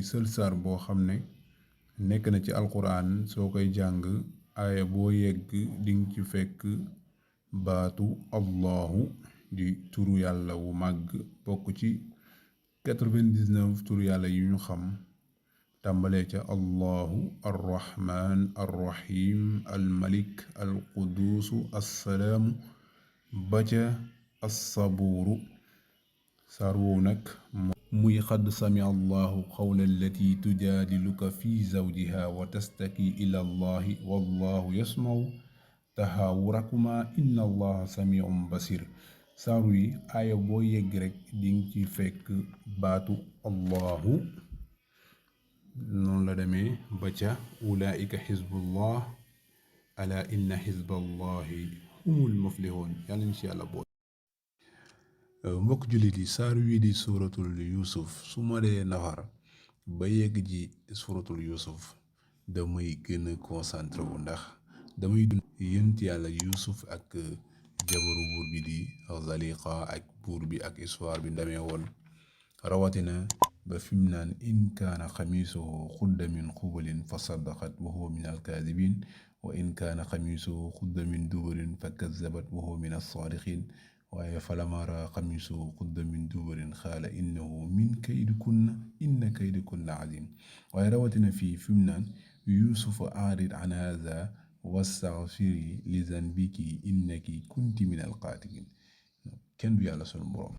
seul saar boo xam ne nekk na ci alquran soo koy jàng aaya boo yegg ding ci fekk baatu allahu di turu yàlla wu màgg bokk ci 99 turu yàlla yu ñu xam tàmbalee ca allahu arrahman arrahim almalik alquduusu assalaamu ba ca assabuuru saar woowu nag muy xadd sami allahu qawla allati tujaadiluka fi zawjiha wa tastaki ila allahi wallahu yasmacu tahaawurakuma inna allaha samiun basir saaru yi aaya boo yegg rek dinga ci fekk baatu allahu noonu la demee ba ca ulaika xizbullah ala inna xizballahi humul muflihun yàlla ñu ci yàlla boole mbokk jullit yi saar wii di suuratul yusuf su ma dee nafar ba yegg ji suuratul yusuf damay gën a concentré wu ndax damay dund yent yàlla yusuf ak jabaru buur bi di Zaliqa ak buur bi ak histoire bi ndamee woon rawatina ba fi mu naan in kaana xamiisuhu xudda min qubalin fa saddaqat wa huwa min alkaadibin wa in kaana xamiisuhu xudda min duburin fa kazzabat wa huwa min alsaadiqin waaye falammaa raa xamiisuhu qudda min duburin qaala innahu min kaydikunna inna kaydakunna aziim waaye rawatina fii fi mu naan yuusufa a'rid an haazaa wastaghfiri li zanbiki innaki kunti min alqaatiliin kenn du yàlla sunu borom